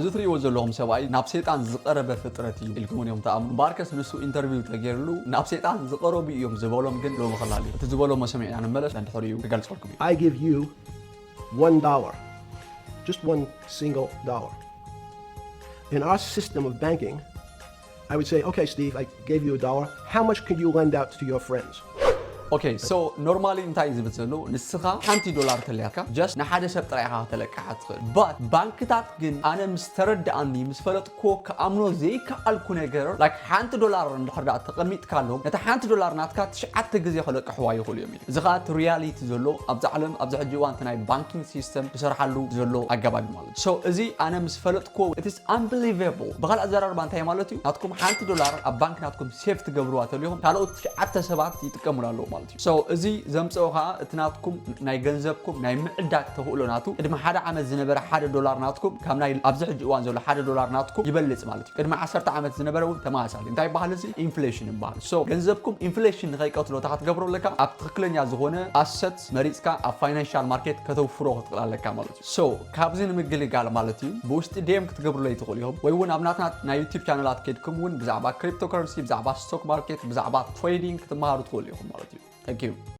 እዚ ትርእይዎ ዘለኹም ሰብኣይ ናብ ሰይጣን ዝቐረበ ፍጥረት እዩ ኢልኩም እዮም ትኣምኑ። እምበኣርከስ ንሱ ኢንተርቪው ተገይርሉ ናብ ሰይጣን ዝቐረቡ እዮም ዝበሎም ግን ሎሚ ከላልዩ። እቲ ዝበሎሞ ሰሚዕና ንመለስ፣ ድሕሪኡ ክገልጸልኩም እዩ። I give you one dollar, just one single dollar. In our system of banking, I would say, okay, Steve, I gave you a dollar. How much can you lend out to your friends? Okay, so normally እንታይ እዩ ዝብል ዘሎ? ንስኻ ሓንቲ ዶላር ተለያካ just ንሓደ ሰብ ጥራይ ኢኻ ክተለቅሓ ትኽእል። But ባንክታት ግን ኣነ ምስ ተረድኣኒ ምስ ፈለጥኩዎ ክኣምኖ ዘይከኣልኩ ነገር like ሓንቲ ዶላር እንድሕር ደኣ ተቐሚጥካሎም ነታ ሓንቲ ዶላር ናትካ ትሽዓተ ግዜ ክለቅሕዋ ይኽእሉ እዮም። እዚ ኸኣ እቲ ሪያሊቲ ዘሎ ኣብዚ ዓለም ኣብዚ ሕጂ እዋን እቲ ናይ ባንኪንግ ሲስተም ዝሰርሓሉ ዘሎ ኣገባብ ማለት እዩ። So እዚ ኣነ ምስ ፈለጥኩዎ it is unbelievable። ብኻልእ ኣዘራርባ እንታይ ማለት እዩ? ናትኩም ሓንቲ ዶላር ኣብ ባንክ ናትኩም ሴፍ ትገብርዋ ተሊኹም ካልኦት ትሽዓተ ሰባት ይጥቀሙሉ ኣለዉ ማለት እዩ። So እዚ ዘምፀኦ ከዓ እቲ ናትኩም ናይ ገንዘብኩም ናይ ምዕዳግ ተኽእሎ ናቱ ቅድሚ ሓደ ዓመት ዝነበረ ሓደ ዶላር ናትኩም ካብ ናይ ኣብዚ ሕጂ እዋን ዘሎ ሓደ ዶላር ናትኩም ይበልፅ ማለት እዩ። ቅድሚ ዓሰርተ ዓመት ዝነበረ እውን ተመሳሳሊ እንታይ ይበሃል? እዚ ኢንፍሌሽን ይበሃል። So ገንዘብኩም ኢንፍሌሽን ንኸይቀትሎ እንታይ ክትገብሮ ኣለካ? ኣብ ትኽክለኛ ዝኾነ ኣሰት መሪፅካ ኣብ ፋይናንሻል ማርኬት ከተውፍሮ ክትኽእል ኣለካ ማለት እዩ። So ካብዚ ንምግልጋል ማለት እዩ ብውሽጢ ዴም ክትገብሩለይ ትኽእሉ ኢኹም ወይ እውን ኣብ ናትና ናይ ዩቲብ ቻነላት ከድኩም እውን ብዛዕባ ክሪፕቶ ከረንሲ ብዛዕባ ስቶክ ማርኬት ብዛዕባ ትሬዲንግ ክትመሃሩ ትኽእሉ ኢኹም ማለት እዩ። Thank you።